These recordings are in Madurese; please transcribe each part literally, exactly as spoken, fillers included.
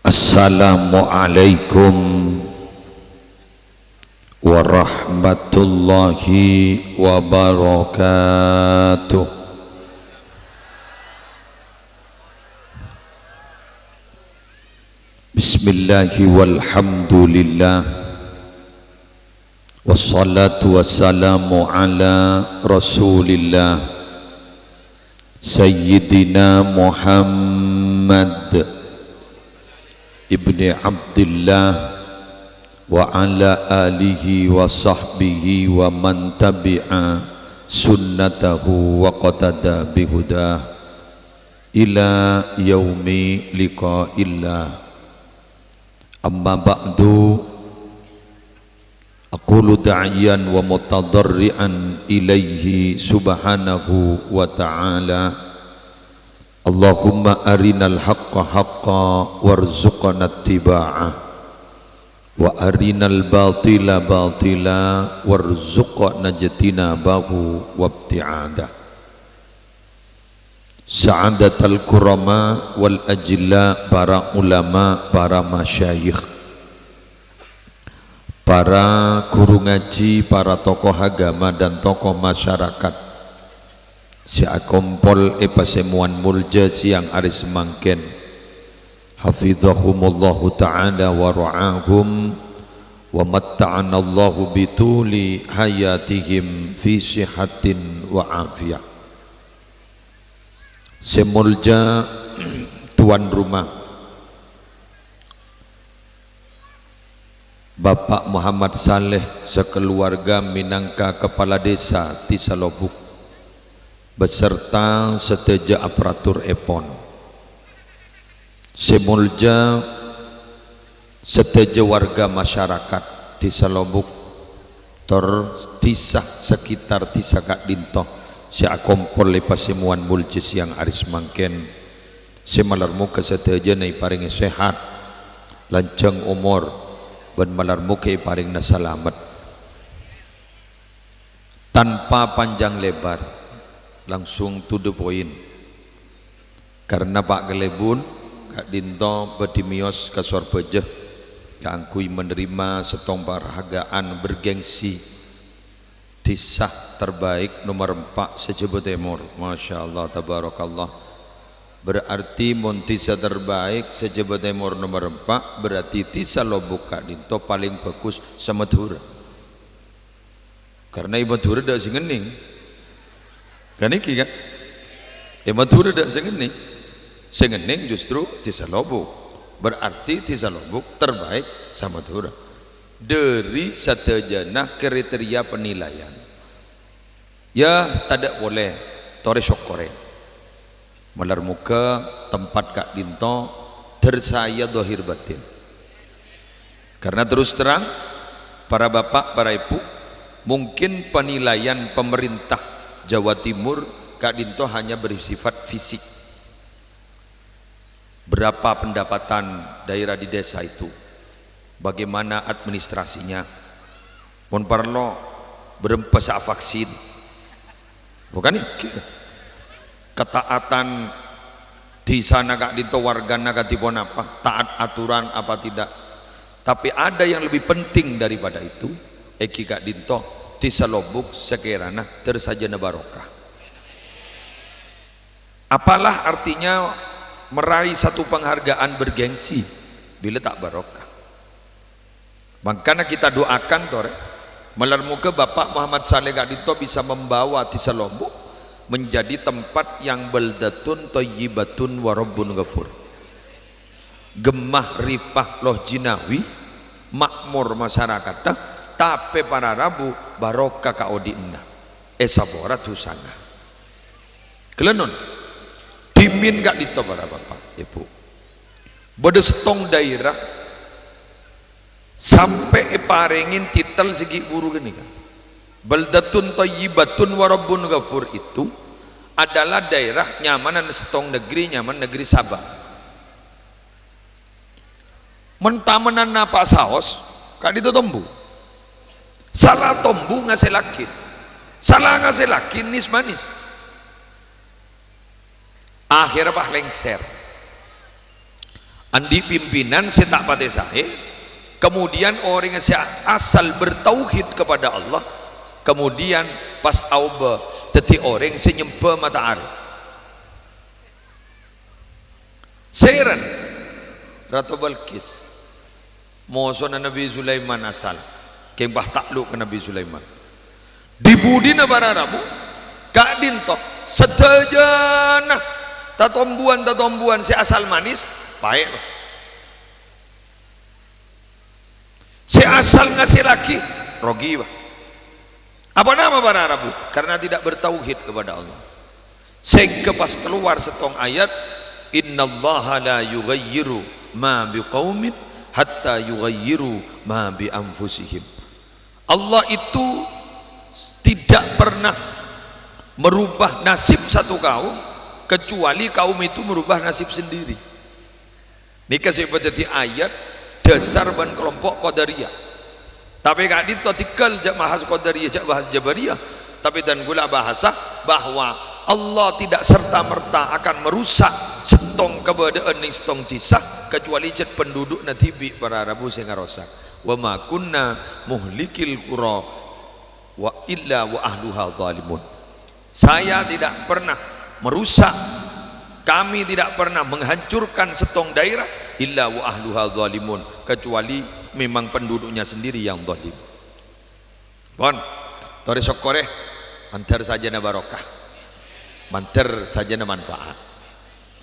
Assalamualaikum warahmatullahi wabarakatuh. Bismillahi walhamdulillah. Wassalatu wassalamu ala Rasulillah Sayyidina Muhammad ibni Abdillah wa ala alihi wa sahbihi wa man tabi'a sunnatahu wa qatada bihudah ila yaumi liqa'illah. Amma ba'du, aqulu da'iyan wa mutadarri'an ilaihi subhanahu wa ta'ala. Allahumma arinal haqqa haqqa warzuqna ittiba'ah, wa arinal batila batila warzuqna ijtinabahu wabti'adah. Sa'adatal kurama wal ajilla, para ulama, para masyayikh, para guru ngaji, para tokoh agama dan tokoh masyarakat sè akompol è pasemowan molja siyang arè samangkèn. Hafizahumullahu ta'ala wa ra'ahum, wa matta'anallahu bituli hayatihim fi sihatin wa afiyah. Sè molja tuan rumah, Bapak Muhammad Saleh sakaluwarga minangka Kepala Desa Tisalobuk beserta sadhâjâ aparaturèpon. Sè molja sadhâjâ warga masyarakat Tisalobuk, tor dhisa sakitar dhisa ka'dhinto sè akompol è pasemowan molja siyang arè samangkèn, sè malar moghâ sadhâjâna èparèngè sehat, lanjhâng omor, bân malar moghâ èparèngana salamet. Tanpa panjang lebar, langsung to the point. Karena Pa' Kalèbun ka'dhinto bhâdhi mèyos ka Sorbhâjâ kaangghuy menerima sèttong penghargaan bergengsi, dhisa terbaik nomor empat se-Jhâbâ Tèmor. Masya Allah, tabarakallah. Berarti mon dhisa terbaik se-Jhâbâ Tèmor nomor empat, berarti Tisalobuk ka'dhinto paling bagus se-Madhurâ. Karena è Madhurâ tadâ' sè ngennèng. Kan ènggi, kan? È Madhurâ tadâ' sè ngennèng. Sè ngennèng justru Tisalobuk. Berarti Tisalobuk terbaik se-Madhurâ. Dhâri sadhâjâna kriteria penilaian. Ya, tadâ' polè, torè sokkorè. Malar moghâ tempat ka'dhinto dârsaya dhahir batin. Karena terus terang, para bapak, para ibu, mungkin penilaian pemerintah Jawa Timur ka'dhinto hanya bersifat fisik. Berapa pendapatan daerah di desa itu? Bagaimana administrasinya? Mon parlo, bârâmpa sè avaksin. Bukan itu. Ketaatan di sana ka'dhinto, wargana kadhi ponapa? Taat aturan apa tidak? Tapi ada yang lebih penting daripada itu. Ènggi ka'dhinto, Tisalobuk sakèrana dârsajâna barokah. Apalah artinya meraih satu penghargaan bergengsi bila tak barokah? Mangkana kita doakan, torè, malar moghâ Bapak Muhammad Saleh ka'dhinto bisa membawa Tisalobuk menjadi tempat yang baldatun thayyibatun wa rabbun ghafur. Gemmah ripah loh jinawi, makmur masyarakatnya, tapè para rabu barokah ka odi'na. Èsapora dhusana. Ghellâ' non, dhimèn ka'dhinto para bapak, ibu. Bâdâ sèttong daerah sampè' èparèngè titel sè ghi' bhuru ghânèka. Baldatun thayyibatun wa rabbun ghafur itu adalah daerah nyamana sèttong negeri, nyamana negeri Saba. Mon tamennan napa' saos, ka'dhinto tombu. Sala tombu ngasèllaghi. Sala ngasèllaghi nis-manis. Akhirnya pas lengser. Andi' pimpinan sè ta' patè saè, kemudian orèng sè asal bertauhid kepada Allah, kemudian pas aobâ dhâddhi orèng sè nyembâ matahari. Sèran, Rato Balqis, mosona Nabi Sulaiman asal, kèng pas takluk ka Nabi Sulaiman. Di-budina para rabu, ka'dinto sadhâjâna tatombuwan-tatombuwan sè asal manis, paè', Pak. Sè asal ngasèllaghi, rogi, Pak. Apa nama para rabu? Karena tidak bertauhid kepada Allah. Sehingga pas keluar sèttong ayat, "Innallaha la yughayyiru ma biqaumin hatta yughayyiru ma bi anfusihim." Allah itu tidak pernah merubah nasib satu kaum kecuali kaum itu merubah nasib sendiri. Nèka sè èpadhâddhi ayat dhâsar bân kelompok Qadariyah. Tapè ka'dinto tèngghâl jhâ' bahas Qadariyah, jhâ' bahas Jabariyah. Tapè dân kaulâ bahasa bahwa Allah tidak serta-merta akan merusak sèttong kabâdâ'ân nèng sèttong dhisa kecuali cè' pendudukna dhibi' para rabu sè ngarosak. "Wa ma kunna muhlikil qura wa illa wa ahluha zalimun." Saya tidak pernah merusak, kami tidak pernah menghancurkan sèttong daerah, illa wa ahluha zalimun, kecuali memang penduduknya sendiri yang zalim. Pon, torè sokkorè, mandhâr sajâna barokah, mandhâr sajâna manfaat.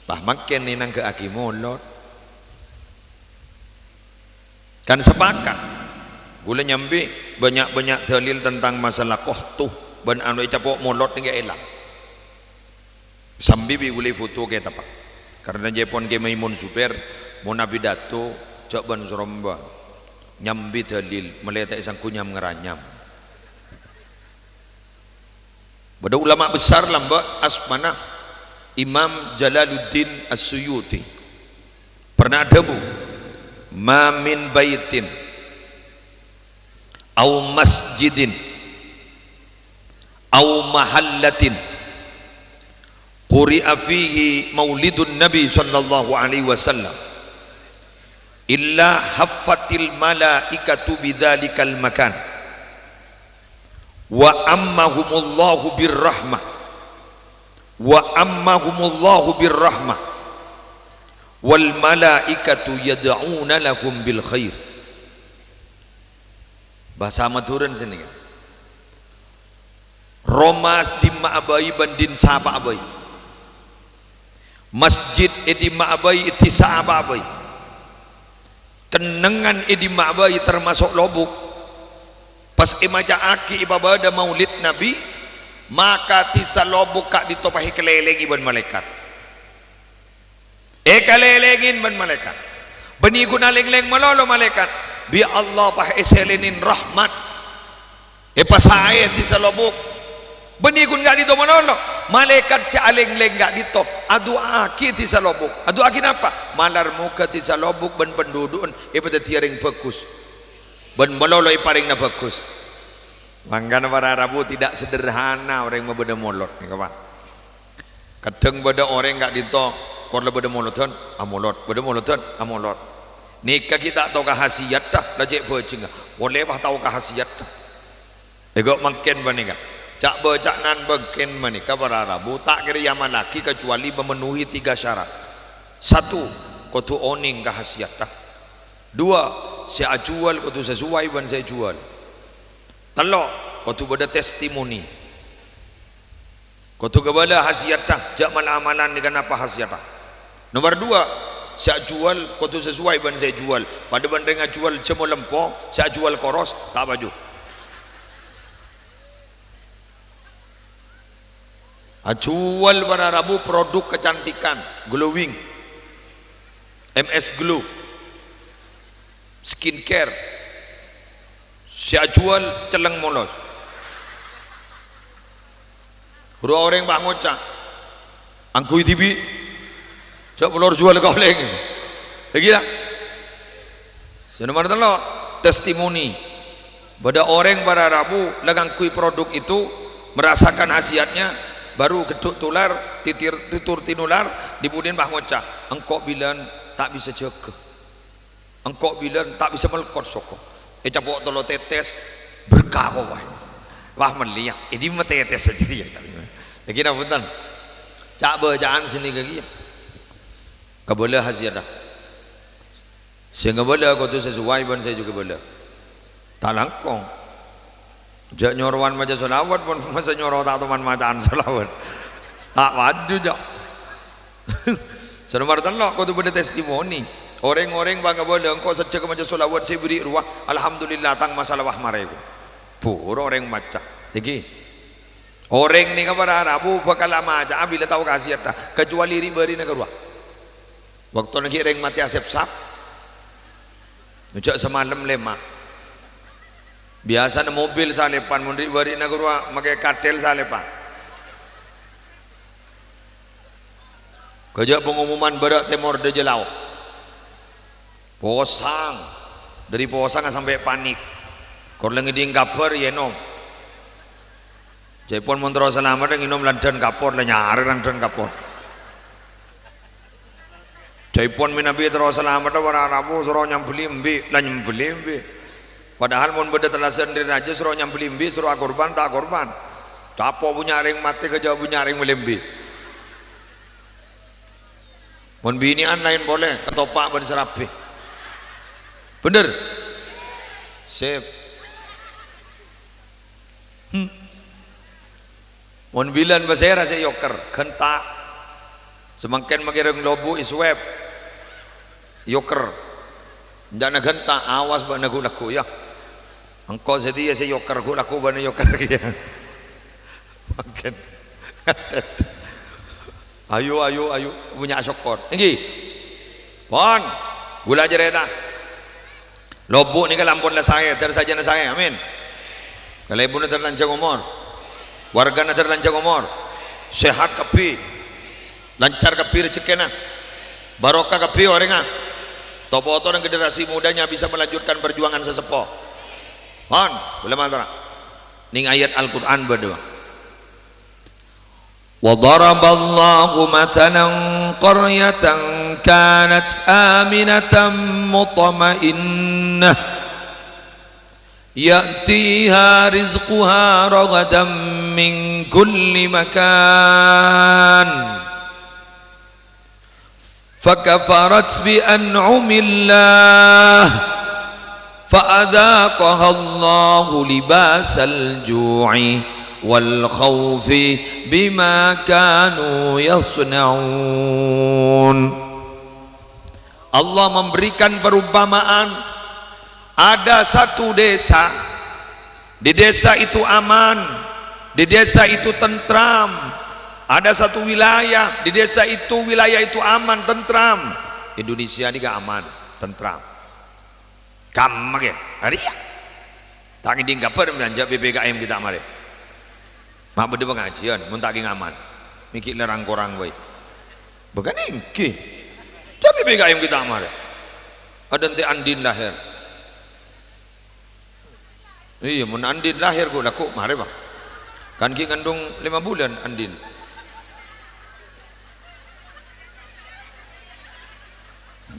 Pas mangkèn ènangghâ'aghi molod. Kan sepakat. Kaulâ nyambi bânnya'-bânnya' dalil tentang masalah qahtu bân anu ècapo' molod nèka èlang. Sambi bi' kaulâ èfoto kètabbhâ. Karena jhâ' pon Kè Maimun Zubair, mon apidato jhâ' bân-sarombân. Nyambi dalil, malè ta' èsangghu nyam-ngaranyam. Bâdâ ulama besar lambâ' asmana Imam Jalaluddin As-Suyuti. Pernah adhâbu, "Ma min baitin au masjidin au mahallatin quri'a fihi maulidun Nabi sallallahu alaihi wasallam illa haffatil malaikatu bidzalikal makan." "Wa ammahumullahu birrahmah, wa ammahumullahu birrahmah, wal malaikatu yad'una lahum bil khair." Bhâsa Madhurâna sanèka. Roma dimma'a bhâi bân din sapa'a bhâi. Masjid è dimma'a bhâi, è dhisa'a bhâi. Kennengngan è dimma'a bhâi, termaso' Lobuk. Pas èmaca'aghi èpabâdâ maulid Nabi, maka dhisa Lobuk ka'dinto pas èkalèlèngè bân malaèkat. Èkalèlèngè bân malaèkat. Bânnè ghun alènglèng malolo malaèkat, bi' Allah pas èsèlènè rahmat. Èpasaè dhisa Lobuk. Bânnè ghun ka'dinto malolo. Malaèkat sè alènglèng ka'dinto adu'aaghi dhisa Lobuk. Adu'aaghi napa? Malar moghâ dhisa Lobuk bân pandudu'na èpadhâddhiyâ rèng bhâghus. Bân malolo èparèngana bhâghus. Mangkana para rabu tidak sederhana orèng mabâdâ molod nèka, Pak. Kadhâng bâdâ orèng ka'dinto, kor la bâdâ molodhân, amolod, bâdâ molodhân, amolod. Nèka ghi' ta' tao kahasiyatta, la cè' bhâjhengnga. Polè pas tao kahasiyatta. Èghâ' mangkèn panèka. Ca'-bâca'an mangkèn panèka para rabu ta' kèra èamallaghi kacuali memenuhi tiga syarat. Satu, kodhu onèng kahasiyatta. Dua, sè ajhuwâl kodhu sasowai bân sè èjhuwâl. Tello', kodhu bâdâ testimoni. Kodhu kabâlâ hasiyatta, jhâ' mal-amalan nèka napa hasiyatta. Nomer dua, sè ajhuwâl kodhu sasowai bân sè èjhuwâl. Padâ bân rèng ajhuwâl jhâmo lempo, sè ajhuwâl koros, ta' paju. Ajhuwâl para rabu produk kecantikan, glowing, M S Glow, skincare. Sè ajhuwâl cellèng molos. Buru orèng pas ngoca', "Angghuy dhibi', jhâ' molor jhuwâl ka orèng." Lagi ya? Sè nomer tello', testimoni. Bâdâ orèng para rabu la ngangghuy produk itu, merasakan khasiatnya, baru gheddhu' tular, titir, tutur tinular, di-budina pas ngoca', "Engko' bilân Ta' bisa jâgâ. Engko' bilân ta' bisa melkot soko. Ècapo' tello tetes, berkah ko' wae. Wah, mellèya. È dimma tetes jârèya. Lagi napa bhunten? Ca'-bâca'an sè nèka kèya. Kabâlâ hasiyadda. Sè ngabâlâ kodhu sesuai bân sè èjhughâbâlâ. Ta' langkong. Jâ' nyorowan maca shalawat, pon masa nyoro ta' toman maca'an shalawat. Ta' paju, jâ'. Sè nomer tello', kodhu bâdâ testimoni. Orèng-orèng pangabâlâ, engko' sajjhâ maca shalawat sè èberri' rowa, "Alhamdulillah, tang masalah wah marè." Buru orèng maca. Ènggi. Orèng nèka para rabu bhâkal amaca'a bilâ tao kasiyatta, kacuwali ri'-bâri'na ka rowa. Bâktona ghi' rèng matè asèpsap, jâ' samalem lèma'. Biyasana mobil salèpan, mon ri'-bâri'na ka rowa makè kathèl salèpan. Ghâjâ' pengumuman bârâ' tèmor dâjâ lao. Posang. Dâri posang sampè' panik. Kor la ngèdhing kabhâr, ènom. Ca'èpon mon terro salamet, ngènom lanḍhân kapor, la nyarè lanḍhân kapor. Ca'èpon mènabi terro salamet, para rabu soro nyambelli embi', la nyambelli embi'. Padahal mon bâdâ tellasan dâri rajâ, soro nyambelli embi', soro akorban, ta' akorban. Capo' bânnya' rèng matè, ghâjâ' bânnya' rèng mellè embi'. Mon binè'an laèn polè, katopa' bân sarabi. Bhender? Sip. Hmm. Mon bilân pasèra sè èokèr, ghânta'. Samangkèn makèrèng lobu' èswèp. Èokèr. Enḍâ'na ghânta', awas bâ'na ghu'-lagghu', yâ. Engko' satèya sè èokèr, ghu'-lagghu' bâ'na èokèr kèya. Mangkèn. Ngastet. Ayo, ayo, ayo. Bânnya' sokkor. Ènggi. Pon. Ghulâ carèta. Lobu' nèka la ampon la saè, dâr sajân saè. Amin. Kalèbunna dâr lanjhâng omor. Wargana dâr lanjhâng omor. Sehat kabbhi. Lancar kabbhi rejekkèna. Barokah kabbhi orèngnga. To-potona generasi mudanya bisa melanjutkan perjuangan sè seppo. Pon, ghulâ matora. Nèng ayat Al-Qur'an bâdâ. وضرب الله مثلا قرية كانت آمنة مطمئنة يأتيها رزقها رغدا من كل مكان فكفرت بأنعم الله فأذاقها الله لباس الجوع والخوف بما كانوا يصنعون. Allah memberikan perumpamaan, ada satu desa, di desa itu aman, di desa itu tentram, ada satu wilayah, di desa itu, wilayah itu aman, tentram. Indonesia nèka aman, tentram. Kamma kè, arèya. Ta' ngèdhing kabhâr sampèyan jâ' P P K M ghi' ta' marè. Ma' bâdâ pangajiân, mon ta' kèng aman. Mè' ghi' la rang-korang bhâi. Bâkana ènggi. Jâ' P P K M ghi' ta' marè. Adântè' Andin lahèr. Iyâ, mon Andin lahèr ghu'-lagghu' marè, Pak. Kan ghi' ngandung lèma bulân Andin.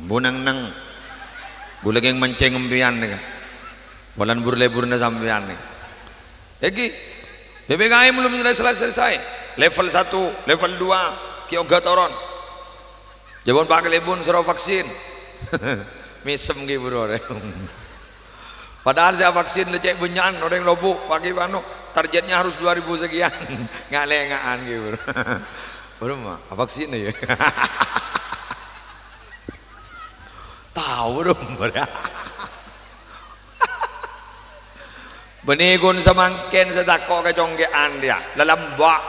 Mbu neng-neng. Ghulâ kèng mancèng empèyan nèka. Polana bur-lèburna sampèyan nèka. Ènggi, P P K M belum selesai-selesai. Level satu, level dua, ghi' ongghâ toron. Jhâ' pon Pak Kalèbun soro vaksin. Mèsem ghi' buru orèng. Padahal sè avaksin la cè' bânnya'an orèng lobu', pagi anu, targetnya harus dua ribu sekian. Nga'-lènga'an ghi' buru. Buru ma, avaksin yâ. Tao buru. Bânnè ghun samangkèn sè tako' ka congkè'an rèya, lalamba'.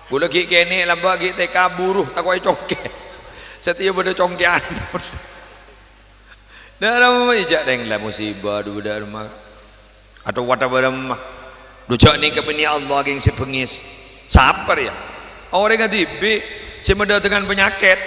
Ghulâ ghi' kènè' lamba' ghi' T K buru tako' ècongkè'. Satèya bâdâ congkè'an. Dâ'remma jâ' rèng la musibâ dhu dâ'remma. Atowata bârâmma. Dhu jâ' nèka bânnè Allah kèng sè bengngès. Sapa rèya? Orèng dhibi' sè madâtengngaghi panyakèt.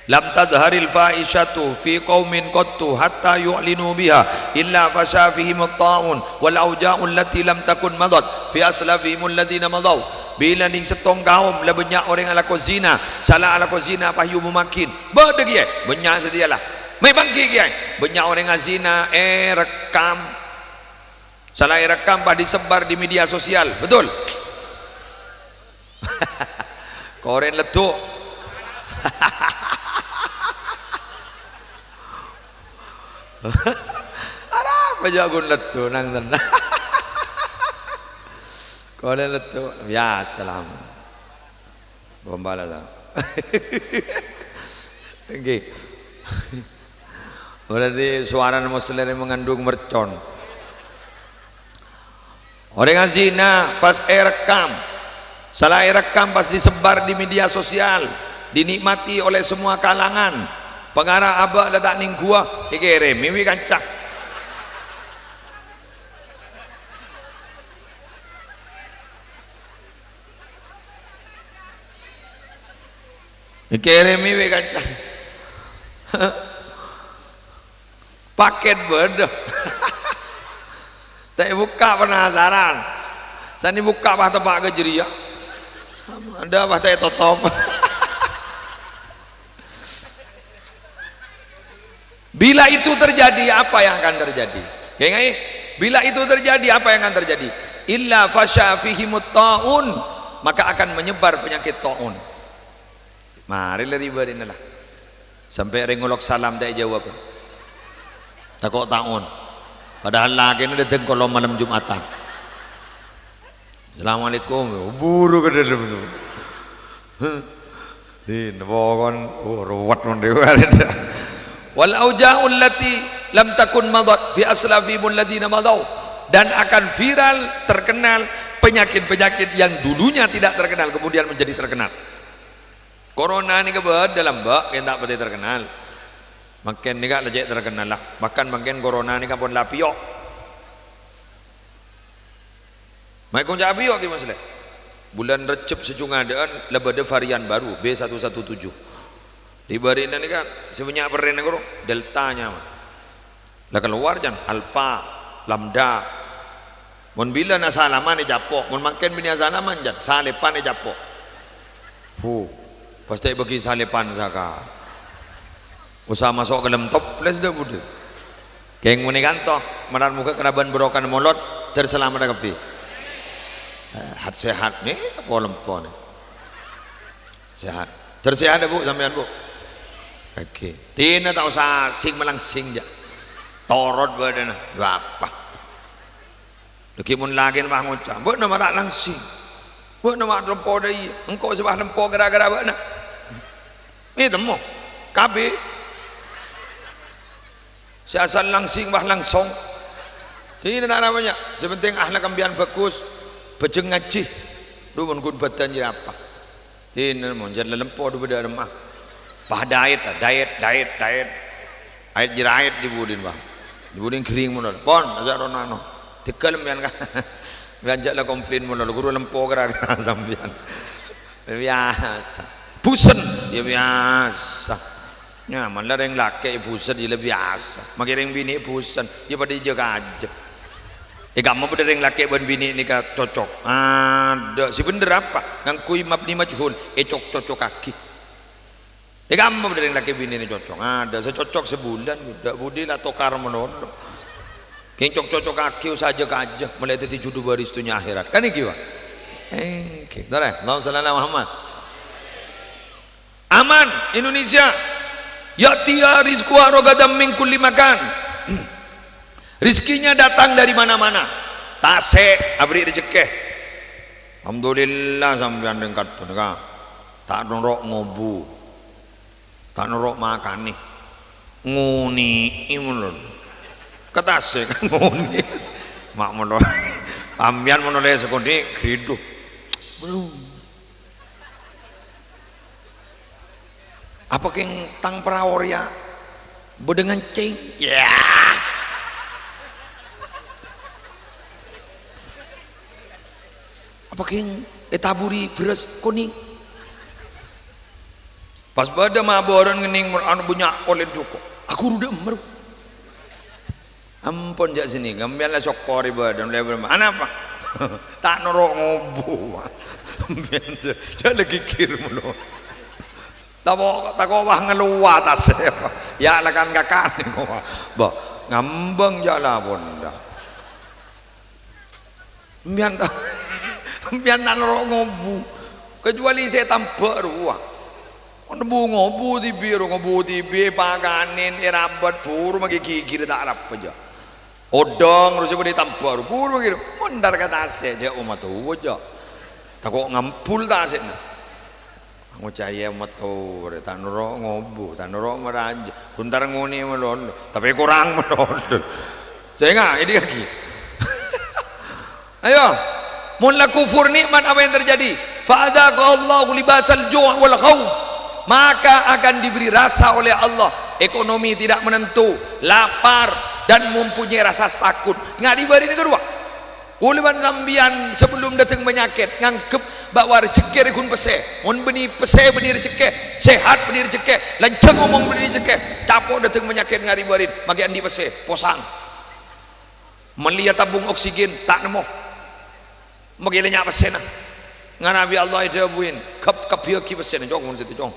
Lam tadharil fahisyatu fi qaumin qattu hatta yu'linu biha illa fasha fihimut ta'un wal auja'u allati lam takun madat fi aslafihimul ladzina madaw. Bilâ nèng sèttong kaum la bânnya' orèng alako zina, sala alako zina pas èomommaghi. Bâdâ kèya, bânnya' satèya la. Mè' bângkè kèya, bânnya' orèng azina èrekkam. Sala èrekkam pas disebar di media sosial, betul? Korèn leddhu'. Arapa jâ' ghun leddhu', nang tennang. Korèn leddhu', biyasa la. Gombala ta? Èngghi. Berarti sowarana Muslim mengandung mercon. Orèng azina pas èrekkam, sala èrekkam pas disebar di media sosial, dinikmati oleh semua kalangan. Pangara abâ' la ta' nèngghuwâ, èkèrèmè bi' kanca. Èkèrèmè bi' kanca. Pakèt bâdâ. Ta' èbukka', penasaran. Sanè bukka' pas teppa' ka jârèya. Adâ' pas ta' ètotop. Bila itu terjadi, apa yang akan terjadi? Kèngèng, bila itu terjadi, apa yang akan terjadi? Illa fasya fihimut ta'un, maka akan menyebar penyakit ta'un. Marè la rè-bârèna la. Sampè' rèng ngolok salam ta' èjâwâb. Tako' ta'un. Padahal lakèna dâteng kolom malem Jumatan. "Assalamualaikum." Buru ka dâlem. Hah? Dina pokon, oh, ruwet mon dhewe. "Wal auja'u allati lam takun madat fi aslafihimul ladzina madau." Dan akan viral, terkenal penyakit-penyakit yang dulunya tidak terkenal, kemudian menjadi terkenal. Corona nèka bâdâ lambâ', kèng ta' patè terkenal. Mangkèn nèka la cè' terkenal la. Bahkan mangkèn corona nèka pon la pèyo'. Ma'è konca' pèyo' ghi, Mas, lè? Bulân Rejjeb sè jhung adâ'ân la bâdâ varian baru, B satu satu tujuh. Dibârina nèka sè bânnya' perrènna koro, Delta nyama. La kalowar, jân, Alpha, Lambda. Mon bilân asalaman ècapo', mon mangkèn binè' asalaman, jân, salèpan ècapo'. Hu, pas ta' èbâghi salèpan saka. Osa maso' ka dâlem toples dâ' budhâ. Kèng monè kanto, malar moghâ kalabân barokana molod, ter salamet kabbhi. Eh, hat-sehat nè, polem-polem. Sehat. Ter sehat, Bu, sampèyan, Bu? Oke. Dina ta' osa sing-malangsing, jâ'. Torot bâdâna. Dhu apa? Dhâggi' mon lakèna pas ngoca', "Bâ'na ma' ta' langsing. Bâ'na ma' lempo dâ' iyâ. Engko' sè pas lempo ghârâ-ghârâ bâ'na." Mè' temmo. Kabbhi. Sè asal langsing, pas langsong. Dina ta' arapa, jâ'. Sè pentèng akhlak sampèyan bhâghus. Bhâjheng ngajhi. Dhu mon ghun bâdân jâ' apa? Dina mon jâ' lalempo dhu bâdâ remma. Pas diet, diet, diet, diet. Ait jârâ ait dhi budina, Bang. Dhi budina ghering mon. Pon, ajâ' rono anu. Tegghâl sampèyan, Kak. Sampèyan jâ' la komplain mon, ghuru lempo ghârâ-ghârâ sampèyan. Biyasa. Busen, yâ biyasa. Nyaman la rèng lakè' busen, yâ la biyasa. Makè rèng binè' busen, yâ padâ jâ-kajâ. È kamma bâdâ rèng lakè' bân binè' nèka cocok? Adâ'. Sè bhendher apa? Ngangghuy mabni majhul, ècok-cocokaghi. È kamma bâdâ rèng lakè' binè' nè cocok? Adâ'. Sè cocok sabulân, dâ' budi la tokar malolo. Kèng cok-cocokaghi, osa jâ-kajâ, molaè dhâddhi judhu bâris dhunnya akhèrat. Kan ènggi, Pak? Ènggi. Torè, Allahumma shalli ala Muhammad. Aman, Indonesia. Ya'tiha rizquha ragadan min kulli makan. Rizkinya datang dari mana-mana. Tasè' aberri' rejekkè. Alhamdulillah, sampèyan rèng kadhun, Kak. Ta' noro' ngobu. Ta' noro' makanè. Ngonè'è malolo. Ka tasè' kan ngonè'. Ma' malolo. Sampèyan malolo sakonè', ghâdhu. Bro. Apa kèng tang parao rèya bâdâ ngancèng? Yâ. Apa kèng ètaburè bherrâs konèng? Pas bâdâ maborân ngennèng anu bânnya' polè jhuko'. Aghuru dâ' emmer. Ampon jâ' sènè, sampèyan la sokkorè bâdâna. Anapa? Ta' noro' ngobu. Jhâ', jhâ' la ghighir mono. Tako', tako' wah ngalowar tasè. Ya, lakan kakan kok. Bâh, ngambâng jhâ' la ponḍâ'. Sampèyan ta-, sampèyan ta' noro' ngobu. Kecuali sè tambâ' rowa. Ngobu, ngobu dhibi' ro, ngobu dhibi' èpakanè, èrabât, buru maghi ghighir ta' arapa jhâ'. Oḍâng, terros bâḍâ tambâ' ro, buru maghi ro. Mon èntar ka tasè', jhâ' omatowa jhâ'. Tako' ngambul tasè'na. Ngoca' iyâ matore, ta' noro' ngobu, ta' noro' marajâ, ghun èntar ngonè' malolo, tapè korang malolo. Sènga', ini kaki. Ayo, mon la kufur nikmat apa yang terjadi? Fa'adzaqallahu libasal ju' wal khauf. Maka akan diberi rasa oleh Allah ekonomi tidak menentu, lapar, dan mempunyai rasa takut. Nggak diberi ini kedua. Kaulâ bân sampèyan sabellunna dâteng panyakèt nganggep bahwa rejhekkè rè ghun pèssè. Mon bânnè pèssè bânnè rejhekkè, sehat bânnè rejhekkè, lanjhâng omong bânnè rejhekkè, capo' dâteng panyakèt ngarè-bâri, maghi anḍi' pèssè, posang. Mellèya tabung oksigen, ta' nemmo. Maghi la nya' pèssèna. Nganabi Allah èdhâbuin, "Kep-, kebbhiyâghi pèssèna, Cong, mon sèttong, Cong."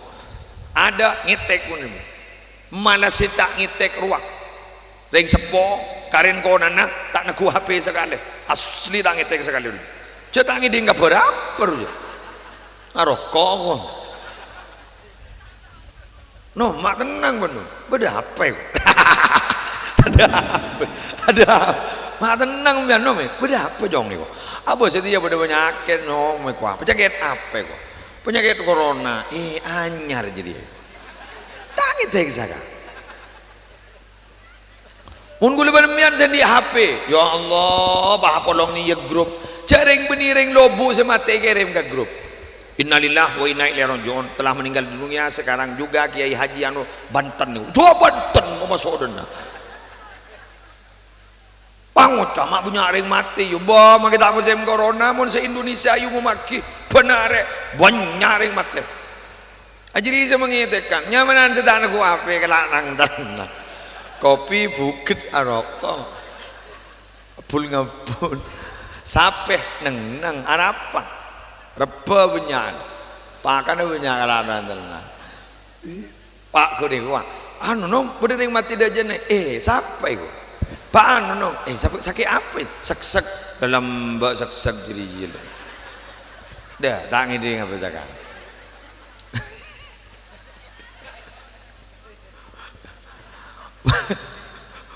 Ada ngetek, mon. Mala sè ta' ngetek rowa. Rèng seppo, karèn konana, ta' neggu' H P sakalè. Asli ta' ngetek sakalè. Jhâ' ta' ngèḍing kabhâr apa, rowa. Aroko', ko. No, ma' tennang, bân, no. Bâḍâ apa, ko? Ada apa? Ada apa? Ma' tennang, bân, no, me. Bâḍâ apa, Cong, nèko? Apa sè tèya bâḍâ panyakèt, no, me, ko? Panyakèt apa, ko? Panyakèt corona. Eh, anyar jârèya. Ta' ngetek sakalè. Mon kaulâ bân sampèyan sè anḍi' H P, ya Allah, pas apolong nèka grup. Jhâ' rèng bânnè rèng Lobuk sè matè kèrèm ka grup. Innalillahi wa inna ilaihi raji'un, telah meninggal dunia sekarang juga Kiai Haji anu Banten niku. Jhâ' Banten kok maso' dâna. Pangoca' ma' bânnya' rèng matè, yu, bâ, maghi ta' mosèm corona, mon sè Indonesia, yu, momaghi. Bân arè, bânnya' rèng matè. Ajâriyâ sè mangètèkan, nyamanan sè ta' neggu' H P kala' nang-tennang. Kopi bhughât aroko'. Abbul-ngabbul. Sapè neng-neng, arapa? Rebbhâ bânnya'an. Pakanna bânnya' kala' nang-tennang. Pa' ghun nèko, wa. Anu, Nom, bâḍâ rèng matè ḍâjâna. Eh, sapa èko? Pa' anu, Nom. Eh, sapa, sakè' apa? Seksek. Ḍâlem bâ' seksek jâriyâ. Ḍâ, ta' ngèḍing apa caka'.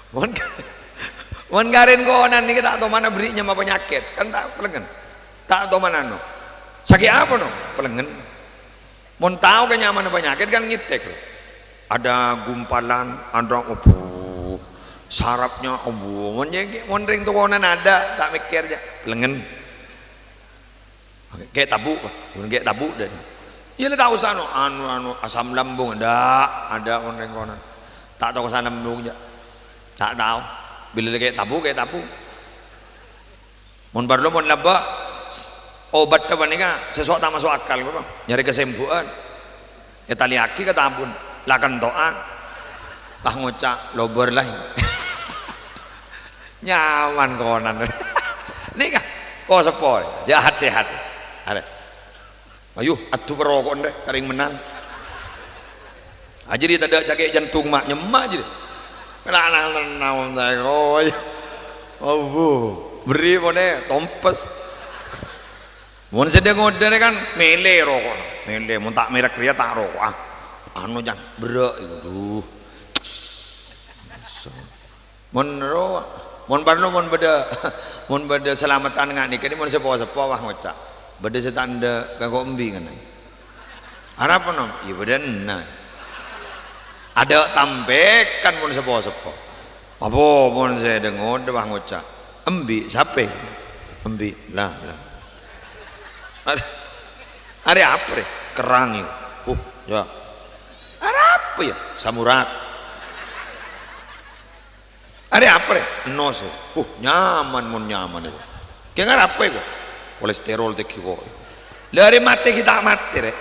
Mon, mon karèn konan nèka ta' tomana bherri' nyama panyakèt, kan ta' pelengngen. Ta' tomana, no. Sakè' apa, no? Pelengngen. Mon tao ka nyamana panyakèt, kan ngètèk, lho. Ada gumpalan, ada, opo, sarapnya, opo. Mon nyè-, mon rèng tokonan ada, ta' mèkkèr, jâ', pelengngen. Kè' tabu', Pak. Bun kè' tabu' dâ' nèko. Iyâ, la ta' osa, no, anu, anu, asam lambung, enḍâ', adâ' mon rèng konan. Ta' tao asam lambung, jâ'. Ta' tao. Bilâ la kè' tabu', kè' tabu'. Mon parlo, mon lambâ', s-, obatta panèka sè so' ta' maso' akal, Pak. Nyarè kasembu'ân. Ètalèyaghi ka tabun, la kento'an. Pas ngoca', "Lobâr, la." Nyaman konan. Nèka, po-seppo, jahat sehat. Arè. Ayo, adu paroko' ndè, karing mennang. Ajâ dhi' tadâ' sakè' jantung ma' nyemma' jâ dhi'. Kenangan tenang, Om, ta' koy. Abu, bherri' monè, tompes. Mon sè dâ-ngodâ rè kan mèlè roko'na, mèlè. Mon ta' mèrek rèya ta' roko'a. Anu, Jan, berrâ' iku, duh. Mon ro-, mon parlo, mon bâdâ, mon bâdâ salameddhân nga' nèka, mon seppo-seppo wah ngoca', "Bâdâ sè ta' endâ' ka engko' embi'," ngènè. Arapa, Nom? Iyâ, bâdâ enna'. Adâ' tampèkan mon seppo-seppo. Apa mon sè dâ-ngodâ wah ngoca', "Embi', sapè? Embi', la, la." Arè apa rè? Kerrang, yâ. Uh, yâ. Arè apa, yâ? Samurat. Arè apa rè? Ennos, yâ. Uh, nyaman mon nyaman, yâ. Kèng arè apa, yâ? Kolesterol tèngghi, kok. La, arè matè ghi' ta' matè, rè.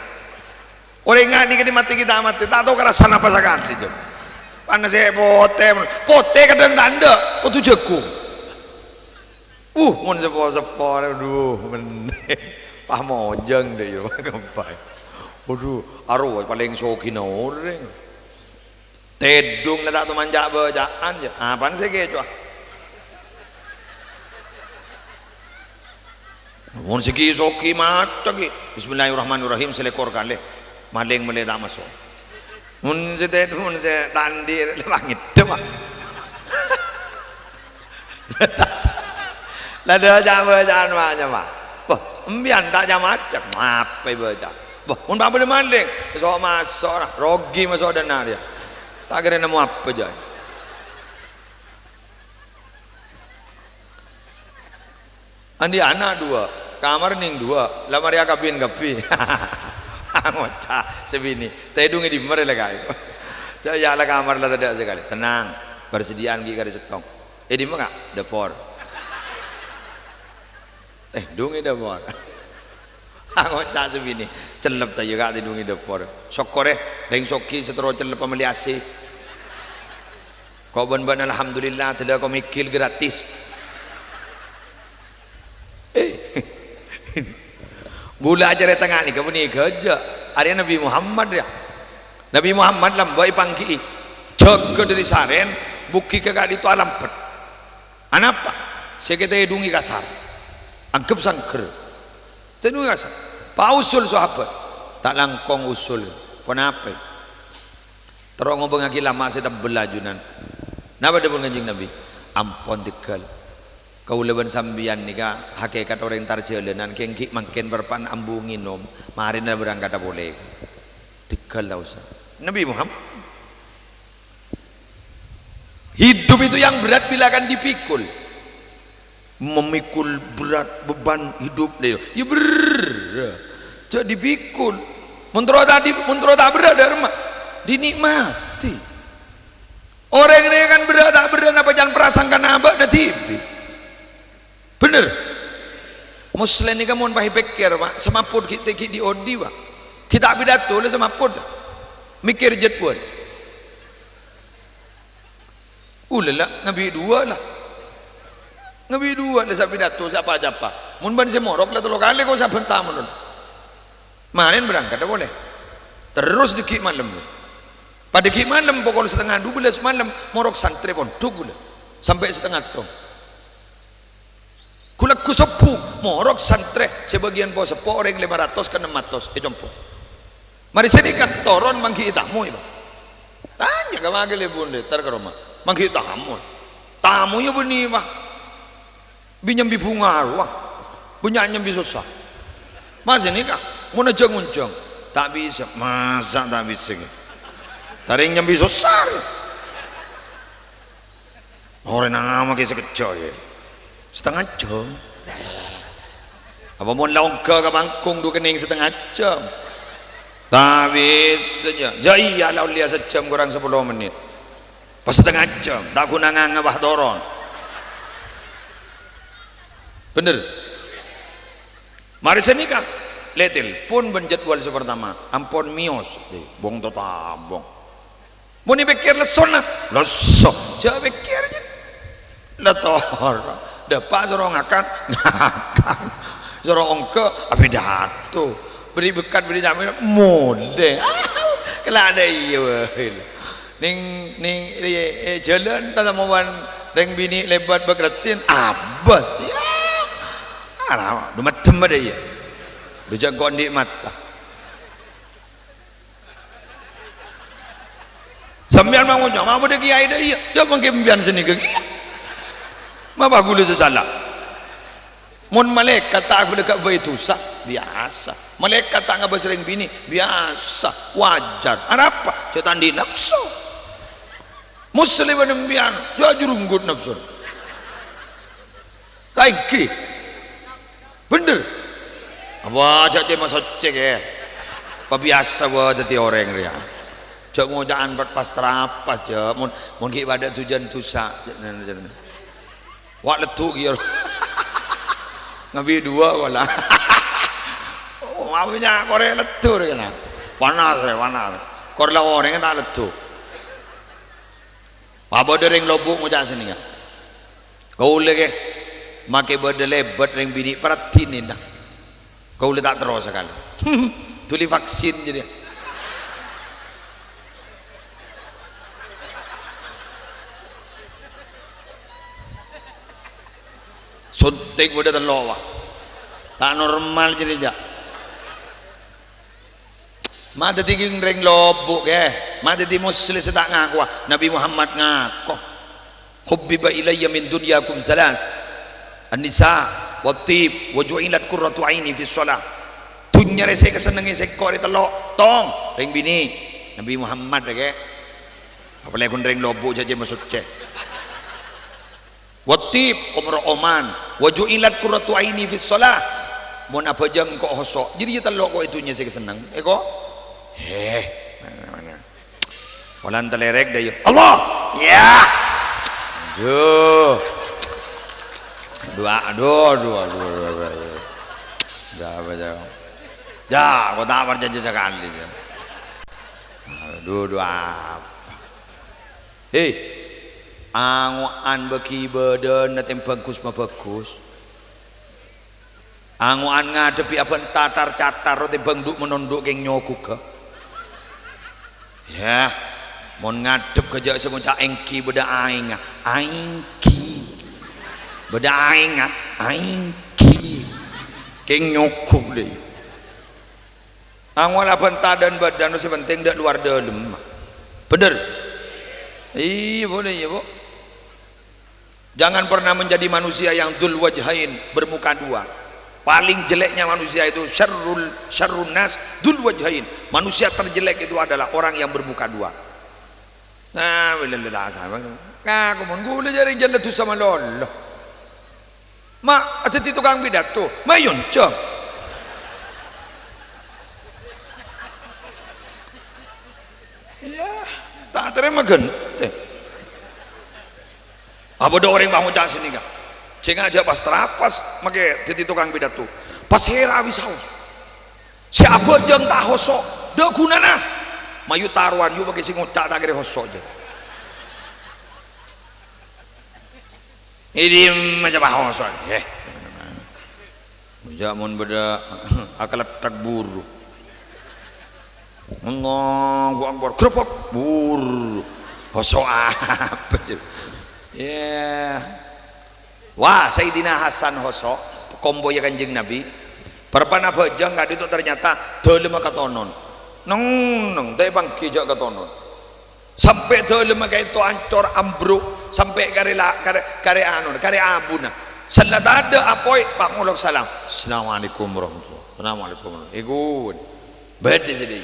Orèng nga' nèka matè ghi' ta' matè, ta' tao karassana apa sakalè, jâ. Panèka sè potè, potè kadhâng ta' endâ', kodhu jhâghung. Uh, mon seppo-seppo, adhu, mendhing. Pas mojang dâ' iyâ, kempai. Adhu, arowa palèng sogina orèng. Tèdung la ta' toman ca'-bâca'an, yâ. Apana sè kèco'a? Mon sè ghi-soghi maca ghi. Bismillahirrahmanirrahim, salèkor kalè. Malèng mèlè ta' maso'. Mon sè tèdung, mon sè ta' andi', la ngèddhep, ah. La dâ' ca'-bâca'an maca, Pak. Wah, empèyan ta' ca-maca, apa èbâca? Wah, mon pa' bâdâ malèng, so' maso', rogi maso' dâ' enna' rèya. Ta' kèra nemmo apa jâ'. Andi' ana' duwâ', kamar nèng duwâ', la marè akabin kabbhi. Ngoca' sè binè, "Tèdung è dimma rè la, Ka'?" Jâ' iyâ la kamar la tadâ' sakalè. "Tenang, parsadhiyâ'ân ghi' karè sèttong." "È dimma, Ka'?" "Dâpor." "Tèdung è dâpor." Ngoca' sè binè, "Cellep ta' iyâ, Ka', tèdung è dâpor?" Sokkorè, rèng soghi sè terro cellep mellè A C. Ko' bân-bân alhamdulillah, dâlla ko' mèghil gratis. Eh, ghulâ acarèta nga' nèka bânnè ghâjâ. Arèya Nabbhi Muhammad, yâ. Nabbhi Muhammad lambâ' èpangghi'i. Jâgâ dâri sarèn, bughi ka ka'dinto alambhât. Anapa? Sè èkatèdungè kasar. Angghep sangghâr. Tèdungè kasar. Pas osul sahabat. Ta' langkong osul. Ponapa? Terro ngobângngaghi lama' sè tebbhel ajunan. Napa dhâbuna Kanjeng Nabbhi? "Ampon tegghâl. Kaulâ bân sampèyan nèka hakèkat orèng tar jhâlânan, kèng ghi' mangkèn parappa'na ambu ngènom, marèna berangkata polè." Tegghâl ta' osa. Nabbhi Muhammad. Hidup itu yang berat bila akan dipikul. Memikul berat beban hidup, lè, yâ berrâ'. Jâ' dipikul. Mon terro ta' di-, mon terro ta' berrâ', dâ' remma? Dinikmati. Orèng rèya kan berrâ' ta' berrâ', napa can prasangkana abâ'na dhibi'? Bhender. Muslèh nèka mon pas èpèkkèr, Pak, sè mappot ghi' tè ghi' dhi-odi, Pak. Ghi' ta' pidato la sè mappot. Mèkkèr jadwal. Ulala, ngabi' duwâ' la. Ngabi' duwâ' la sè pidato, sè pa-capa. Mon bân sè morok la tello kalè ko' sabbhân tamono. Marèna berangkat polè. Terros dâgghi' malem. Pas dâgghi' malem pokol satengnga dubellâs malem, morok santrè pondhuk ghulâ. Sampè' satengnga tong. Ghulâ ghu sobbhu, morok santrè sè bâgiyân po-seppo orèng lèma ratos ka ennem atos è compo'. Marè sanèka toron mangghi'i tamoy, Pak. Tanya ka wakil ibu ndèter ka roma. Mangghi'i tamoy. Tamoy bânnè, Pak. Bi nyambi bhunga rowa. Bânnya' nyambi sossa. Marè sanèka, mon ajhâng-onjhâng. Ta' bisa. Masa' ta' bisa, ghi? Tarèng nyambi sossa, ghi? Orèng nama ghi sakejjhâ', yâ. Satengnga jhâm. Apa mon la ongghâ ka panggung dhu kennèng satengnga jhâm? Ta' bisa, jâ. Jâ iyâ la ollèya sajhâm korang sapolo mennit. Pas satengnga jhâm, ta' ghuna nganga pas toron. Bhender? Marè sanèka, lè telpon bân jadwal sè partama, ampon mèyos. Eh, bong to tabong. Mon èpèkkèr lessona, lesso. Jâ' pèkkèr jâ. La toron. Dâpa' soro ngakan, ngakan. Soro ongghâ, apidato. Bâri' bhâkkat, bâri' nyamana, molè. Kala' dâ' iyâ bhâi. Nèng, nèng, è, è, jhâlân tatemmowan rèng binè' lèbât bâk raddhin, abâs. Yâ. Ara, dhu maddhem dâ' iyâ. Dhu jâ' ko' andi' mata. Sampèyan ma' ngoca', ma' bâdâ kèyaè dâ' iyâ. Jâ' mangkèn sampèyan sanèka kèya. Ma' bâ' ghulâ sè sala. Mon malaèkat ta' abâlâ ka bhâi dhusa, biyasa. Malaèkat ta' ngabâs rèng binè', biyasa. Wajar. Arapa? Jâ' ta' andi' napso. Muslim bân sampèyan, jâ' jurunggut napso. Ta' ènggi. Bhender. Apa jâ' cè' masoccè, kè? Pabiyasa bâ dâddhi orèng rèya. Jâ' ngoca'an pas-pas trapas, jâ'. Mon, mon ghi' padâ dhujân dhusa. Wa' leddhu' kèya. Ngabi' duwâ' wala. Oh, mabenya korè' leddhu' rè kèna. Panas rè, panas. Kor la orèng ta' leddhu'. Apa bâdâ rèng Lobuk ngoca' sanèka. Kaulâ kè. Make bâdâ lèbât rèng binè' paraddhinèna. Kaulâ ta' terro sakalè. Dhuli vaksin jârèya. Suntik bâdâ tello', Pak. Ta' normal jârèya, jâ'. Ma' dhâddhi rèng lobu', kè. Ma' dhâddhi Muslim sè ta' ngakowa. Nabi Muhammad ngako, "Hubbiba ilayya min dunyakum salas, an-nisa, wat-tib, wa ju'ilat qurratu aini fis shalah." Dhunnya rè sè èkasennengngè sèngko' rè tello', tong, rèng binè'. Nabi Muhammad, kè. Apalagi ghun rèng lobu' jâ' cè' masoccè. Wat-tib, omor-oman. "Wa ju'ilat qurratu aini fis shalah." Mon abhâjâng engko' hoso'. Jârèya tello' ko' è dhunnya sè èkasenneng. Èko? Heh. Polana talèrèk dâ' iyâ. Allah! Yâ! Duh. Dua, aduh, aduh, aduh, aduh, aduh. Jâ', apa, jâ'? Jâ', ko' ta' parcajâ sakalè, jâ'. Aduh, aduh, apa? He, ango'an bâgi bâdâna tèmbhâng ghus-mabhâghus. Ango'an ngadhebbhi abhânta tar-catar tèmbhâng dhu'-manondhu' kèng nyoghugghâ. Yâ, mon ngadhep ka jâ' sè ngoca' èngghi bâdâ aèngnga, aèngghi. Bâdâ aèngnga, aèngghi. Kèng nyoghug, lè. Ango'an abhânta dân-bâdân sè pentèng dâ' lowar dâlem. Bhender? Iyâ, Bu, iyâ, Bu. Jangan pernah menjadi manusia yang dzul wajhain, bermuka dua. Paling jeleknya manusia itu syarrul, syarrun nas dzul wajhain. Manusia terjelek itu adalah orang yang bermuka dua. Nah, bilâ la sama. Ngaku mon ghulâ jârèya jâlâ dhusa malolo. Ma' adhâddhi tokang pidato, ma' èyonjhâng. Iyâ, ta' tarèma ghântè. Apa dâ' orèng pangoca' sanèka? Jhâ' ngajhâk pas trapas makè dhâddhi tokang pidato. Pas hèra' abis saos. Sè abhâjâng ta' hoso', dâ' ghunana. Mayu tarowan, yu makè sè ngoca' ta' kèra hoso', jâ. È dimma sè pahoso', eh. Jâ' mon bâdâ akaletthak buru. Allahu Akbar, grebek, buru. Hoso' apa, jâ? Yâ. Wah, Sayyidina Hasan hoso', kompoyya Kanjeng Nabi. Parappa'na abhâjâng ka'dinto ternyata dâlemma katonon. Neng-enneng, ta' èpangghi jâ' katonon. Sampè' dâlemma ka'dinto ancor ambruk, sampè' karè la-, karè, karè anona, karè abuna. Sella tadâ' apoy, pangolok salam. "Assalamualaikum warahmatullah." "Assalamualaikum warahmatullah." Èghun. Bâdâ sè dâi.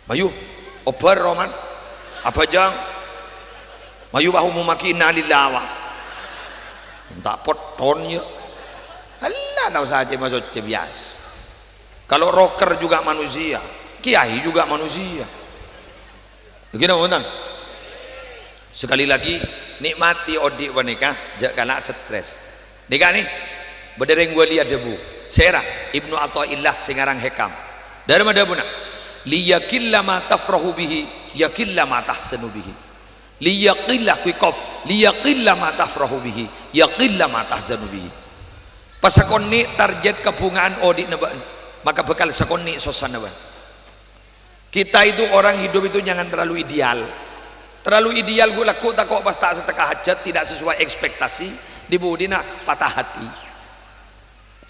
Mayu, obbhâr, Roman. Abhâjâng. Mayu, pas umummaghi, "Innalillahi wa." Ta' potton, yâ. Allah, ta' osa cè' masoccè biyasa. Kalau rocker juga manusia, kiai juga manusia. Begini, Bhunten? Sekali lagi, nikmati odi' panèka, jâ' kala' stres. Nèka nè, bâdâ rèng wali adhâbu, sèra Ibnu Athaillah sè ngarang Hikam. Dâri ma dhâbuna, "Liyaqilla ma tafrahu bihi, yaqilla ma tahzanu bihi." Liyaqilla, kuwi qaf, "Liyaqilla ma tafrahu bihi, yaqilla ma tahzanu bihi." Pasakonè' target kabhunga'an odi'na bâ'na, maka bhâkal sakonè' sossana bâ'na. Kita itu orang hidup itu jangan terlalu ideal. Terlalu ideal ghu'-lagghu' tako' pas ta' satekka hajat, tidak sesuai ekspektasi, di budina patah hati.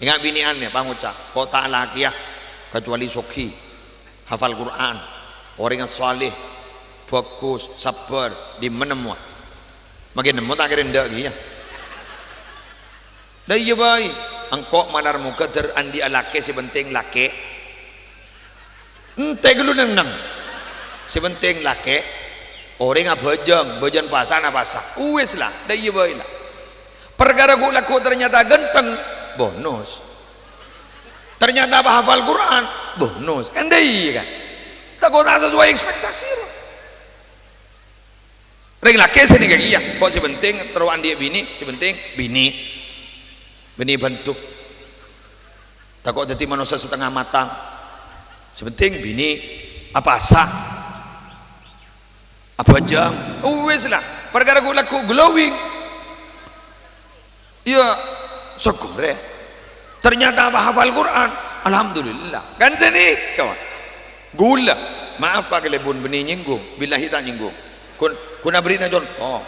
Enga' binè'an yâ, pangoca', "Ko' ta' lakèya, kecuali soghi, hafal Qur'an, orèng saleh, bhâghus, sabbhâr, dimma nemmowa?" Makin nemmo ta' kèra endâ' kèya. Lah iyâ bhâi, engko' malar moghâ dâr andi'â lakè, sè pentèng lakè. Entè ghâllu neng-enneng. Sè pentèng lakè', orèng abhâjâng, bhâjâng pasana pasa. Uwis la, dâ' iyâ bhâi la. Parkara ghu'-lagghu' ternyata ghântheng, bonus. Ternyata apa hafal Qur'an, bonus. Kan dâ' iyâ kan? Tako' ta' sesuai ekspektasi, bro. Rèng lakè' sè nèka kèya, ko' sè pentèng terro andi'â binè, sè pentèng binè. Binè bhânto. Tako' dhâddhi manossa satengnga matang. Sè pentèng binè apasa. Abhâjâng. Uwis la, parkara ghu'-lagghu' glowing. Iyâ, sokkorè. Ternyata apa hafal Quran? Alhamdulillah. Kan sanèka, Pak. Ghulâ, maaf, Pak, kalèbun bânnè nyènggung. Billahi ta' nyènggung. Ghun, ghun abherri'na conto.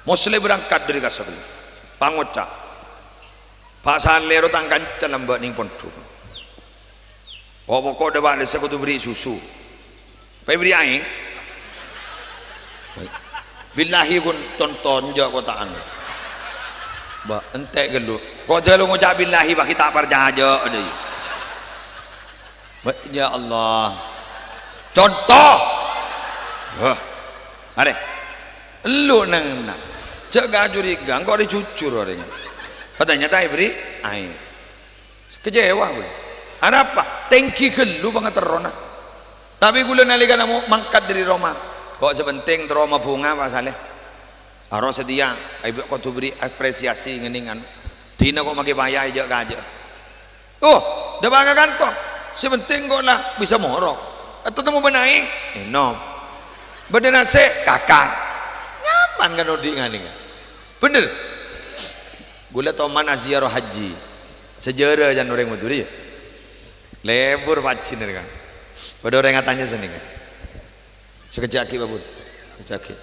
Moslè berangkat dâri Kasablanca. Pangoca'. Pak Saleh ro tang kanca lambâ' nèng pondhuk. Poko'-poko' dâ' Pak Desa kodhu bherri' susu. Pas èbherri' aèng. Billahi ghun conto enjâ' kota'an. Bâ, entè' ghâllu. Kodhu lo ngoca' billahi bagi ta' parcajâ, adâ, iyâ. Bâ, ya Allah. Conto. Wah. Arè. Elu neng na. Jhâ' kacuriga, engko' arè jujur orèng. Katanya ta' èbherri' aèng. Kecewa ghulâ. Arapa? Tèngghi ghâllu pangaterrona. Tapè ghulâ nalèkana mo-, mangkat dâri roma, kok sè pentèng terro mabhunga, Pak Saleh. Aro satèya, aèbâ kodhu bherri' apresiasi ngènèng anu. Dina kok makè paya èjâ'-kajâ'. Oh, dâpa' ka kanto. Sè pentèng kok la bisa morok. Atau temu bân aèng, ènom. Bâdâ nasè', kakang. Nyaman kan odi' nganèngan. Bhender. Ghulâ toman aziarah haji. Sajârâ jân orèng Madhurâ, yâ. Lebur pajhi nèka. Bâdâ orèng atanya sanèka. Sakejjhâ' aghi', Pak Bun. Sakejjhâ' aghi'.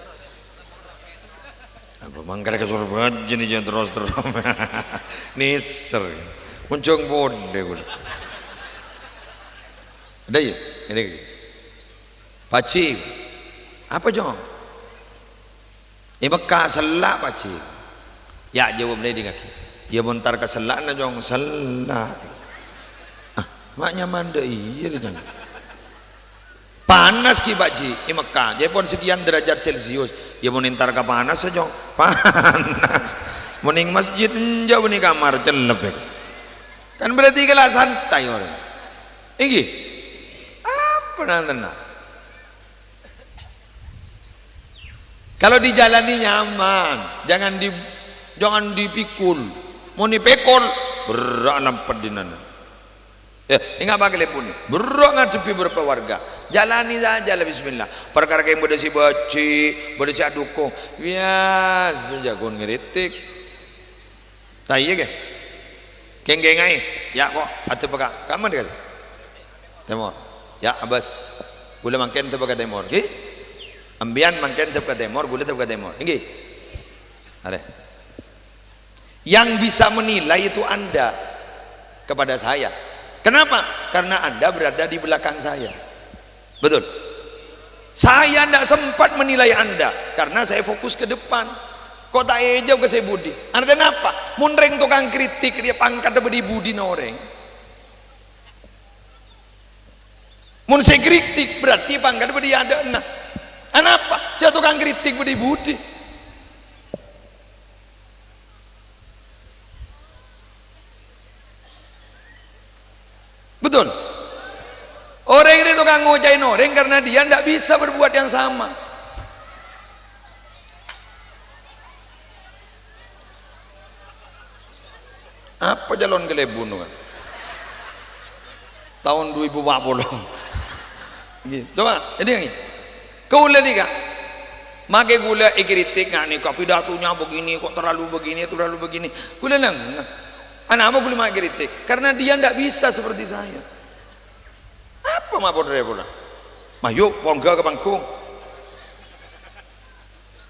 Apa mangkara ka Sorbhâjâ nèka terros-terros. Nèser. Monjhung pondhuk ghulâ. Adâ, yâ? Ini. Pajhi. Apa, Jong? È Mekka sella', Pajhi. Yâ, jâwâb lè èdingngaghi. Yâ, mon entar ka sella'na, Jong, sella'. Ah, ma' nyaman dâ' iyâ, Jong. Panas ghi', Pajhi, è Mekka. Jâ' pon sekian derajat Celcius. Yâ, mon entar ka panas, Jong, panas. Mon nèng masjid, enjâ' bânnè kamar, cellep, yâ. Kan berarti kala santai orèng. Èngghi? Apa nantèna? Kalau dijalani nyaman, jangan di, jangan dipikul. Mon èpèkol, berrâ' nampet dinana. Eh, enga' apa kalèbun? Berrâ' ngadhebbhi bârâmpa warga. Jalani saja lah, bismillah. Parkara kèng bâdâ sè bâji', bâdâ sè adukung. Biyasa jhâ' ghun ngritik. Ta' iyâ, ghi? Kèng-kèngaè, yâ, kok, adhâbbhâ ka, ka mana, ghi? Tèmor. Yâ, Abbas. Ghulâ mangkèn adhâbbhâ ka tèmor, ghi? Sampèyan mangkèn adhâbbhâ ka tèmor, ghulâ adhâbbhâ ka tèmor. Èngghi. Arè. Yang bisa menilai itu Anda kepada saya. Kenapa? Karena Anda berada di belakang saya. Betul? Saya ndak sempat menilai Anda, karena saya fokus ke depan. Kok ta' èjâwâb ka sè budi? Artèna apa? Mon rèng tokang kritik, rèya pangkaddhâ bâdâ è budina orèng. Mon sè kritik, berarti pangkaddhâ bâdâ è adâ'na. Anapa? Jâ' tokang kritik bâdâ è budi. Betul? Orèng rèya tokang ngoca'è orèng karena dia ndak bisa berbuat yang sama. Apa calon kalèbun, kan? Taon dhu èbu pa' polo. Ngghi, coba, èdingngaghi. Kaulâ nèka, makè ghulâ èkritik, "Nga' nèka pidatonya begini, kok terlalu begini, terlalu begini." Ghulâ neng-, anapa ghulâ makè kritik? Karena dia ndak bisa seperti saya. Apa ma' pottrè polana? Mayu, pongghâ ka panggung.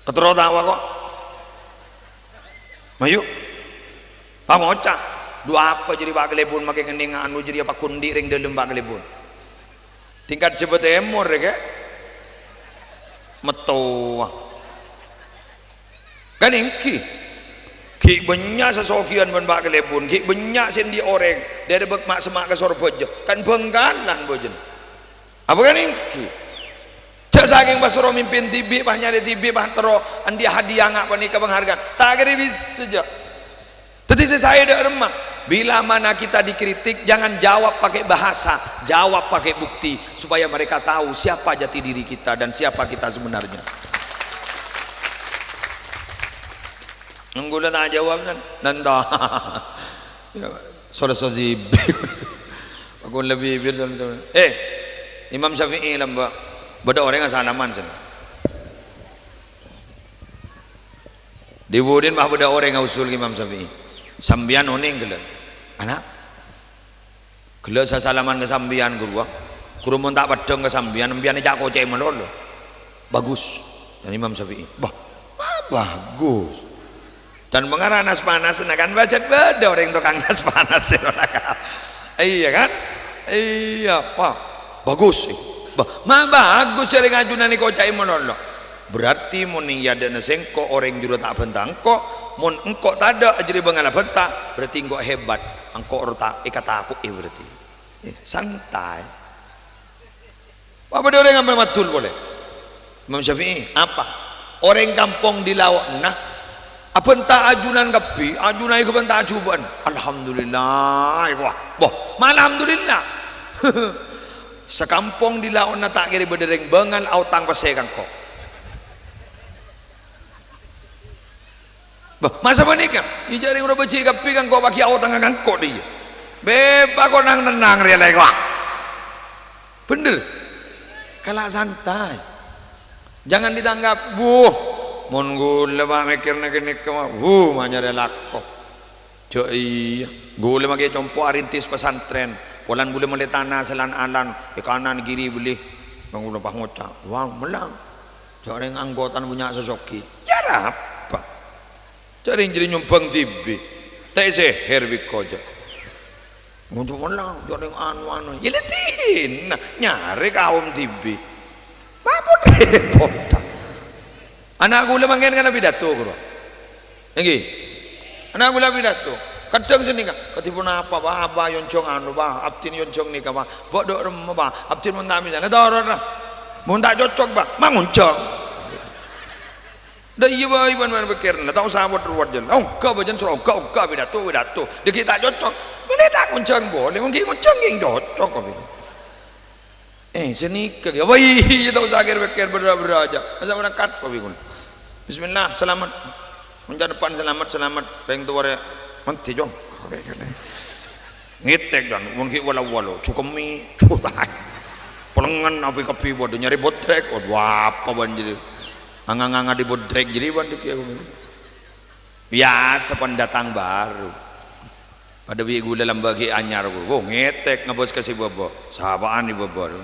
Katerro tawa kok. Mayu. Pangoca'. Dhu apa jârèya Pa' Kalèbun makè ngennèng anu jârèya pakondi' rèng dâlem Pa' Kalèbun. Tingkat Jhâbâ Tèmor rè, Kè'. Mettowa. Kan èngghi. Ghi' bânnya' sasoghiyân bân Pa' Kalèbun, ghi' bânnya' sè andi' orèng, dâri bâk ma'-, sè ma' ka Sorbhâjâ, kan Bhângkalan bhâjâna. Apa kan èngghi? Jâ' sakèng pas soro mimpin dhibi', pas nyarè dhibi', pas terro andi' hadiah nga' panèka penghargaan. Ta' kèra bisa jâ'. Dhâddhi sè saè dâ' remma, bila mana kita dikritik, jangan jawab pakai bahasa, jawab pakai bukti, supaya mereka tahu siapa jati diri kita dan siapa kita sebenarnya. Neng ghulâ ta' jawab, kan? Nanta. Ya, soro-soro dhibi'. Aku lebih bibir, eh, Imam Syafi'i lambâ'. Bâdâ orèng asalaman, sen. Dhi-budhina ma' bâdâ orèng ausul ka Imam Syafi'i. Sampèyan onèng ghellâ'. Ana'. Ghellâ' sasalaman ka sampèyan, ghuru. Ghuru mon ta' peddhâng ka sampèyan, sampèyan èca' kocè'è malolo. Bagus. Dan Imam Syafi'i. Bah, ma' bagus. Dan mangara nas-panas, nah kan pajhât bâdâ orèng tokang nas-panas. Iyâ kan? Iyâ, wah, bagus. Bah, ma' bagus jhâ' rèng ajunan èkoca'è malolo. Berarti mon nèyadhâna sèngko' orèng jârowa ta' abhânta engko', mon engko' tadâ' ajâriyâ bângal abhânta, berarti engko' hebat. Engko' ro ta' èkatako'è berarti. Eh, santai. Apa dhi orèng ampon maddhul polè? Imam Syafi'i, apa? Orèng kampong dhi lao'na abhânta ajunan kabbhi, ajunan èkabhânta ajubâ'ân. Alhamdulillah, wah, boh, ma' alhamdulillah. Sakampong dhi lao'na ta' kèra bâdâ rèng bângal aotang pèssè ka engko'. Bâh, masa panèka? Iyâ, jhâ' rèng rowa bâji' kabbhi kan ko' paghi' aotangnga kan ko' dhiyâ. Bâ, kok nang-tennang rèya la, wah. Bhender. Kala' santai. Jangan ditanggap, "Wuh, mon ghulâ, Pak, mèkkèrna ghânèka, Pak. Wuh, ma' nyarè lako." Jhâ' iyâ. Ghulâ makè compo' arintis pesantren. Polana ghulâ mellè tana sè lan-alan, è kanan kiri bellè. Bân ghulâ pas ngoca', "Wah, mellang." Jhâ' rèng anggotana bânnya' sè soghi. Yâ arapa? Jhâ' rèng jârèya nyombhâng dhibi'. Ta' èsèhèr bi' engko' jhâ'. Ngonco' mellang, jhâ' rèng anu-anu. Yâ la dinna, nyarè kaom dhibi'. Ma' pon-repotta. Ana' ghulâ mangkèn kan apidato, ghuru. Èngghi. Ana' ghulâ apidato. Kadhâng sanèka, "Kadhi ponapa, Pak? Abâ' èyonjhâng anu, Pak. Abdhina èyonjhâng nèka, Pak. Bâ' dâ' remma, Pak. Abdhina mon ta' mèsana, torot, Pak. Mon ta' cocok, Pak, ma' ngonjhâng." Dâ' iyâ bhâi bân, bân pèkkèranna, ta' osa wot-rowot jân. Ongghâ bâjân soro ongghâ, ongghâ pidato, pidato. Dâgghi' ta' cocok. Mèlè ta' ngonjhâng polè, mon ghi' ngonjhâng ghi' cocok, kok. Eh, sanèka, ya. Wah, iyâ, ta' osa kèr-pèkkèr, berrâ-berrâ jâ. Masa berangkat, kok, bhingong. Bismillah, salamet. Mon jâ' depan salamet, salamet. Rèng towa rè, mandi, Cong. Ngètèk, dan, wong ghi' wala-wala, cokemmè, jutai. Pelengngen, api kabbhi, waduh, nyarè bodrek, waduh, apa bân jârèya. Anga-nganga di bodrek jârèya bân dâgghi' aku. Biyasa pendatang baru. Padâ bi' ghulâ lambâ' ghi' anyar, ghuru. Wo, ngètèk ngabâs ka sè bâbâ. Sapa'an è bâbâ, ro?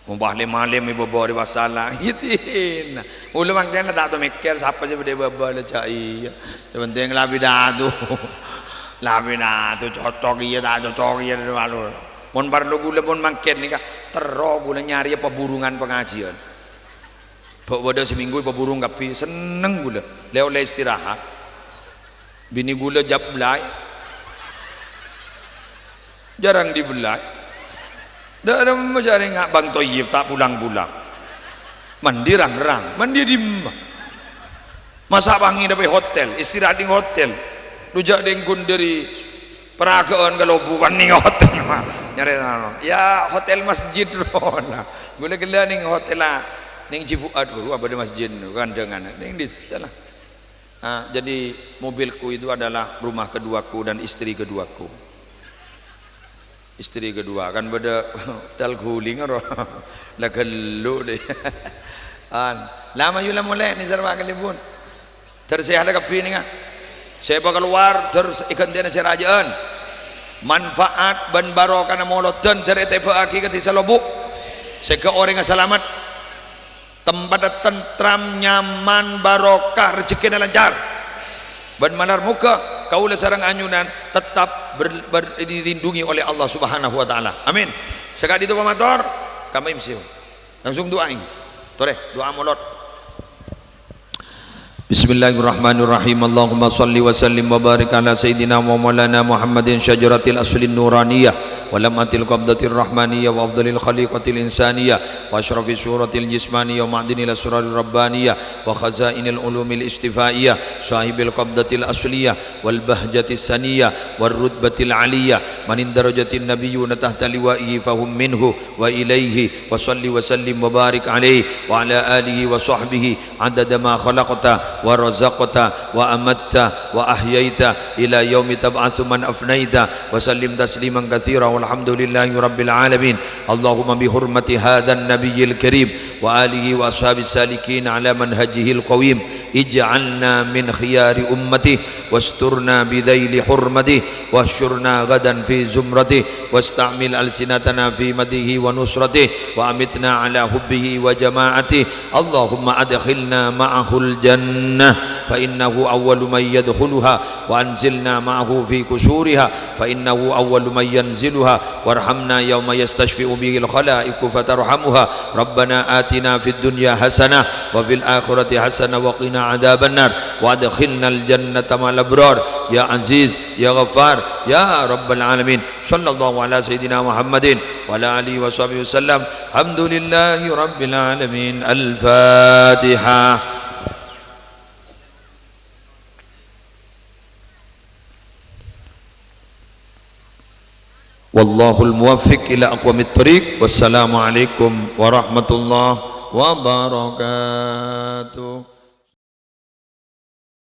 Mon pas lem-malem è bâbâ rè pas sala. Iyâ, dinna. Ghulâ mangkèn ta' tao mèkkèr sapa sè bâdâ è bâbâ, la jâ' iyâ. Sè pentèng la pidato. La pidato, cocok iyâ, ta' cocok iyâ, malu. Mon parlo ghulâ, mon mangkèn nèka, terro ghulâ nyarèya paburungan pangajiyân. Bâ' bâdâ samènggu èpaburung kabbhi, senneng ghulâ. Lè-ollè istirahat. Binè ghulâ jhâ' bellâi. Jhârâng dibellâi. Dâ' remma jhâ' rèng Abang Toyib ta' pulang-pulang. Mandi rang-rang, mandi è dimma? Masa' bângèn dâpa' è hotel, istirahat è hotel. Dhu jhâ' dèngghun dâri Paragâ'ân ka Lobu, bânnè hotel, Pak. Nyarè, anu, ya, hotel masjid rowa. Ghulâ ghellâ' neng hotella, neng Ji Fuad, ghuru, abâdâ masjid, kandhângan. Neng dissa, lah. Ah, jadi, mobilku itu adalah rumah keduaku dan istri keduaku. Istri kedua, kan bâdâ hotel guling, ro. La ghellu', deh. An. La mayu la molè, nèser, Pak, kalèbun. Dâr sè hada kabbhi nènga. Sè èpakalowar dâr sè èghântèna sè rajâ'ân. Manfaat bân barokana molodhân dâr ètèbâ'aghi ka dhisa Lobu'. Sèngghâ orèngnga salamet. Tempatta tentram, nyaman, barokah, rejekkèna lancar. Bân malar moghâ kaulâ sareng ajunan tetap ber-, ber-, dilindungi oleh Allah Subhanahu wa Ta'ala. Amin. Saka'dinto pamator, kami M C. Langsung du'a ini. Torè, du'a molod. Bismillahirrahmanirrahim. Allahumma salli wa sallim wa barik ala sayyidina wa maulana Muhammadin syajaratil aslin nuraniyah wa lam'atil qabdatir rahmaniyah wa afdalil khaliqatil insaniyah wa asyrafis suratil jismaniyah wa ma'dinil asrarir rabbaniyah wa khazainil ulumil istifaiyah sahibil qabdatil asliyah wal bahjatis saniyah war rutbatil aliyah man indarajatin nabiyyuna tahta liwa'ihi fahum minhu wa ilaihi wa salli wa sallim wa barik alaihi wa ala alihi wa sahbihi adada ma khalaqta wa razaqta wa amatta wa ahyaita ila yaumi tab'atsu man afnaita wa sallim tasliman katsira walhamdulillahi rabbil alamin. Allahumma bi hurmati hadzan nabiyyil karim wa alihi wa ashabis salikin ala manhajihil qawim اجعلنا من خيار أمته، واسترنا بذيل حرمته، واحشرنا غدا في زمرته، واستعمل ألسنتنا في مدحه ونصرته، وأمتنا على حبه وجماعته. اللهم أدخلنا معه الجنة، فإنه أول من يدخلها، وأنزلنا معه في قصورها، فإنه أول من ينزلها، وارحمنا يوم يستشفع به الخلائق فترحمها. ربنا آتنا في الدنيا حسنة وفي الآخرة حسنة وقنا عذاب النار، وأدخلنا الجنة مع الأبرار، يا عزيز، يا غفار، يا رب العالمين. صلى الله على سيدنا محمد وعلى آله وصحبه وسلم. الحمد لله رب العالمين. الفاتحة. والله الموفق إلى أقوم الطريق. والسلام عليكم ورحمة الله وبركاته.